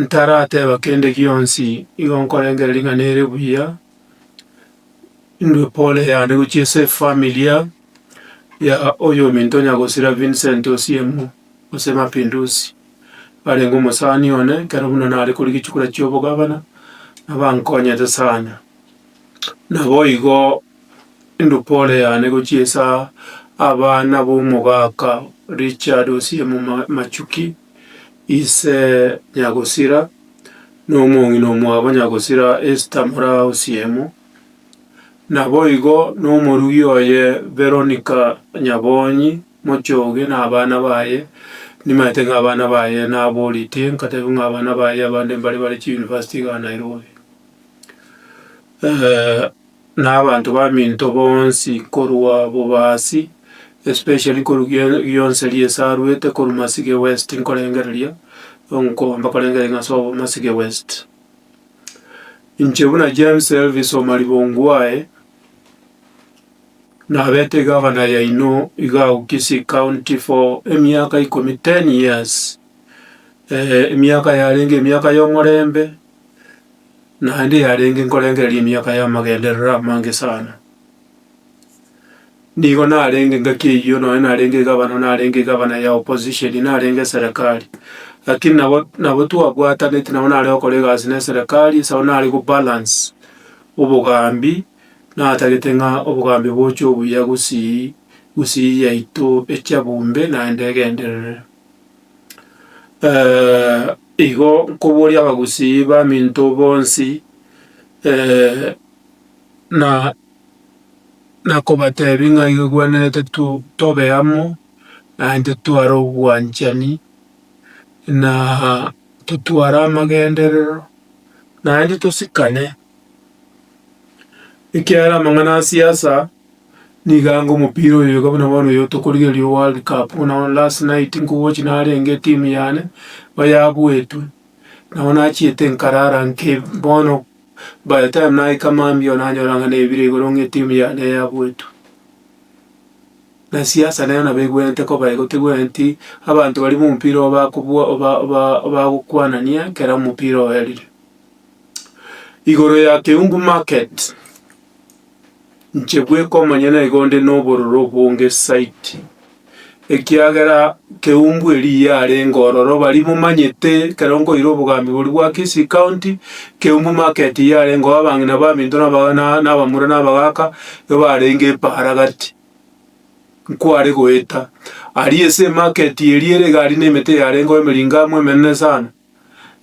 Ntarateba kende gionsi, igo nkorengereria ng'a nere buya, ndue pole yane gochia ase efamilia ya oyominto nyagosira Vincent Osiemo gose Mapinduzi, arenge omosani one ekero buna nare korigia chikura chia obogavana, nabankonyete sana. Naboigo ndue pole yane gochia ase abana ba omogaka Richard Osiemo Machuki. Ise nyagosira, na omong'ina omwabo nyagosira Esther moraa Osiemo, naboigo nomorugi oye Veronica Nyabonyi Mochoge na abana baye, nimanyete ng'a abana baye naboretie nkatebiwa ng'a abana baye abande mbare bare chiuniversity igaa Nairobi. Na abanto baminto bonsi korwa bobasi, especially korwa gionsi ri'ase arwete korwa Masige West nkorengereria, nkomba korengereria ng'a sobo Masige West. Inche buna James Elvis Omariba Ongwae, nabete egavana yaino iga agwo Kisii County for emiaka ikomi, ten years, emiaka yarenge emiaka ya omorembe. Naende yarenge nkorengereria emiaka y'amagenderero amange sana. Nigo narenge engaki eyio nonya narenge egavana narenge egavana ya opposition narenge eserekari, lakini nabo nabo twabwataneti nabo nare gokora egasi na eserekari ase abwo nare go balance obogambi, natagete ng'a obogambi boche obuya gusii gusii yaito echabumbe naende egenderere. Igo nkoboria abagusii baminto bonsi na nakobatebia ng'a igo egwenerete tobe amo, naende totware obwanchani, na totware amagenderero, naende tosikane, ekiagera amang'ana a siasa. Nigo anga omopira oyo iga buna bono oyo tokorigereria o world cup buna bono last night nkogochi narenge etimu yane, bayabuetwe, nabo nachiete nkarara nke bono by the time naika mambia bono nanyora ng'a nebire igoro ng'a etimu yane yabuetwe. Na siasa nero nabo egwenerete koba igo tegwenereti abanto baria ba omopira obo bakobua oba oba bagokwanania ekero omopira oerire. Igoro ya Keumbu market. Inche bweka omonyene igo onde nobororo obonge saiti, ekiagera keumbu eria yarenge ororo baria momanyete ekero nkoira obogambi boria bwa Kisii County, keumbu market yarenge oo abang'ina baminto na aba na abamura na abagaka, nigo barenge epaara gati, nkware goeta. Aria ase emarket eria ere iga aria na emete yarenge oo emeringamu emenene sana.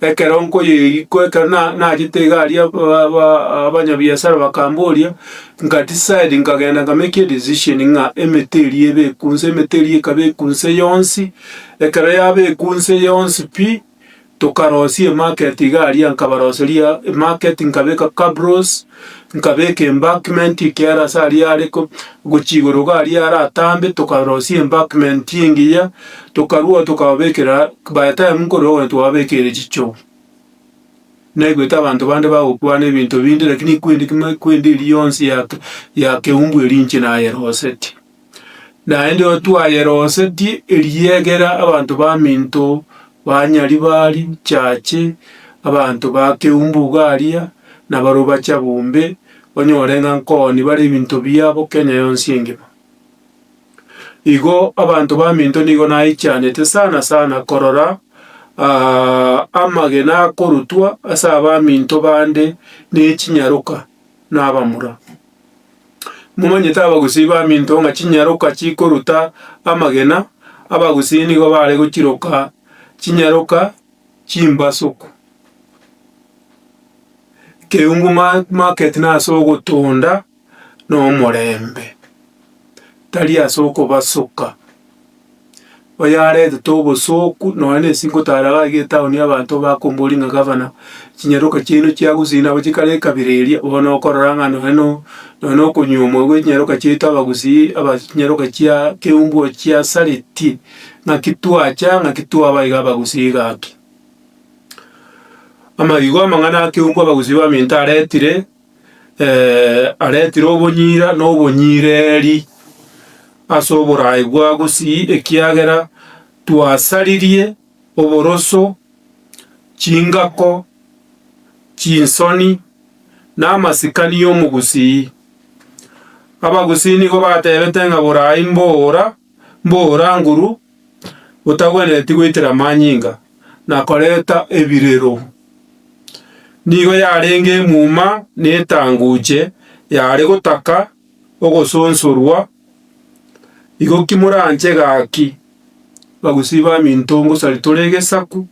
Ekero nkoyeikwa ekero na nachete iga aria ba- ba abanyabiasara bakamboria, nka decide nkagenda nka make edecision ng'a emete eria ebekwe inse, emete eria ekabekwa inse yonsi, ekero yabekwa inse yonsi pi, tokarosia emarket iga aria nkabaroseria emarket nkabeka cabros, nkabeka embankment ekiagera ase aria are ko gochia igoro iga aria aratambe tokarosia embankment engiya. Tokarua tokababekera, by the time nkorua okonyora twababekeire chichoo. Naigwete abanto bande bagokwana ebinto binde lakini kwende kima kwende eria yonsi ya ya keumbu eria inche nayerosetie. Naende ekero twayerosetie eria egera abanto baminto ba Nyaribari, Chache, abanto ba keumbu iga aria, nabarobwo bacha bombe, onyore ng'a nkooni bare ebinto biabo Kenya yonsi engima. Igo abanto baminto nigo naichanete sana sana korora amagena akorutwa ase abaminto bande ne chinyaroka na abamura. Momanyete abagusii baminto ng'a chinyaroka chikoruta amagena, abagusii nigo bare gochiroka chinyaroka chimbasuku. Keumbu market nase ogotonda. nomorembe, tari ase okobasoka. Oyaretete obosooku nonya na ase ngotara iga iga etown abanto bakomboria ng'a gavana, chinyaroka chiaino chia gusii nabo chikare ekabira eria, bono okorora ng'a nonya no nonya na okonyuomwa gwe chinyaroka chiaito abagusii aba chinyaroka chia keumbu chiasaretie, ng'aki twacha ng'aki twaba iga abagusii gaki. Amaigo amang'ana a keumbu abagusii baminto aretire. aretire obonyira na obonyireri ase oboraai bwa gusii ekiagera twasaririe oboroso. Chingako, chinsoni, na amasikani y'omogusii. Abagusii nigo batebete ng'a borai mboora, mboora nguru, botagwenereti goitera amanyinga, na koreta ebirero. Nigo yarenge emuma na etanguche yare gotaka ogosonsorwa, igo ki moranche gaki? Abagusii baminto ngosari tore egesaku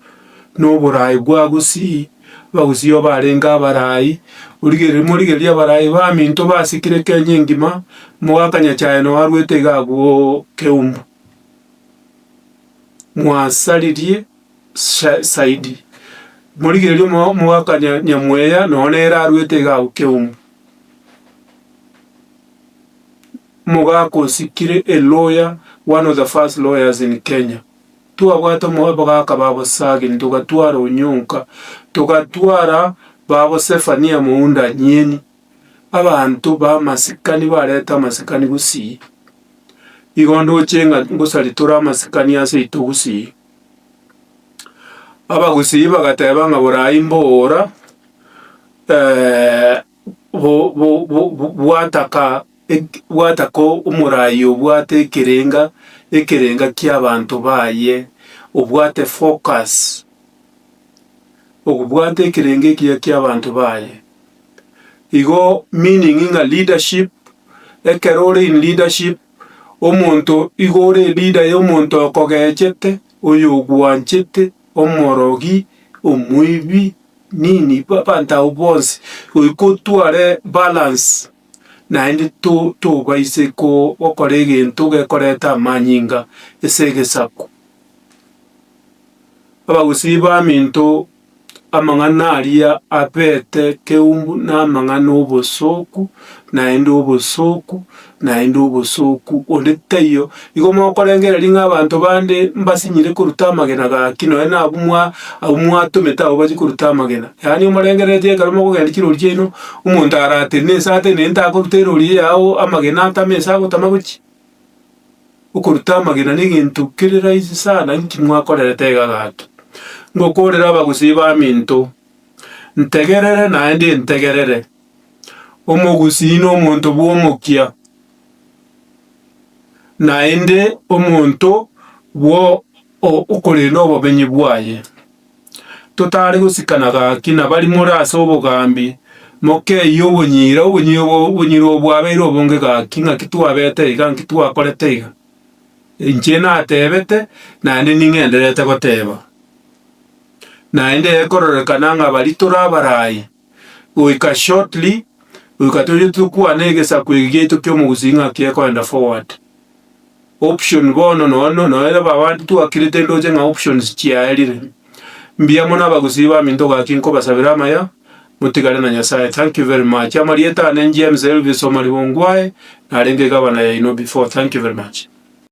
na oboraai bwa gusii, abagusii obo barenge abaraai, origereria morigererie abaraai baminto basikire Kenya engima, mogaka Nyachae noo arwete iga abwoo Keumbu. Mwasaririe saidi, morigererie omogaka Nyamweya noo nere arwete iga abwo Keumbu. Omogaka osikire a lawyer, one of the first lawyers in Kenya. Twabwate abagaka ba Bosagini, togatwara Onyonka, togatwara babo Zephania Mounda Nyeni, abanto b'amasikani bareta amasikani gusii. Igo ndoche ng'a ngosari tore amasikani ase aito gusii. Abagusii bagateba ng'a borai mboora. Bwataka bwataka omoraai obwate ekerenga, ekerenga ki'abanto baye, obwate focus, obwate ekerenga ekiya ki'abanto baye. Igo meaning ng'a leadership, ekero ore in leadership, omonto igo ore eleader ya omonto okogechete, oyogwanchete, omorogi, omoibi. Nini abanto abwo bonsi goika otware balance naende tobaise gokora egento gekoreta amanyinga ase egesaku. Abagusii baminto amang'ana aria abete keumbu na amang'ana obosoku naende obosoku naende obosoku onde taiyo. Igo mokorengereria ng'a abanto bande mbasinyire koruta amagena gaki nonya na abwo mwa abwo mwatomete abwo bachie koruta amagena. Yaani omorengereretie ekero mokogendia chirori chiaino, omonto aratenene ense atenene takoruta erori yago amagena atame ense agotama gochia. Okoruta amagena na egento kere rahisi sana inki mwakorerete iga gaki. Ngokorera abagusii baminto, ntegerere naende ntegerere, omogusii na omonto bw'omokia. Naende omonto bwo okorenda obomenyi bwaye. Totare gosikana gaki na baria more ase obogambi, mokeyie obonyira, obonyira obo bwabeire obonge gaki, ng'aki twabete iga, nki twakorete iga. Inche natebete, naende ning'endererete goteba. Naende ekororekana ng'a baria tore abarai. Goika shortly, goika toche tokwane egesaku eke giaito kia omogusii ng'a gekoenda forward. Option bono nono nonya abande twakirete ndoche ng'a options chiaerire. Mbuya mono abagusii baminto gaki nkobasabera amaya, motigare na Nyasaye. Thank you very much. Amarieta ane James Elvis Omariba Ongwae, narenge egavana yaino before. Thank you very much.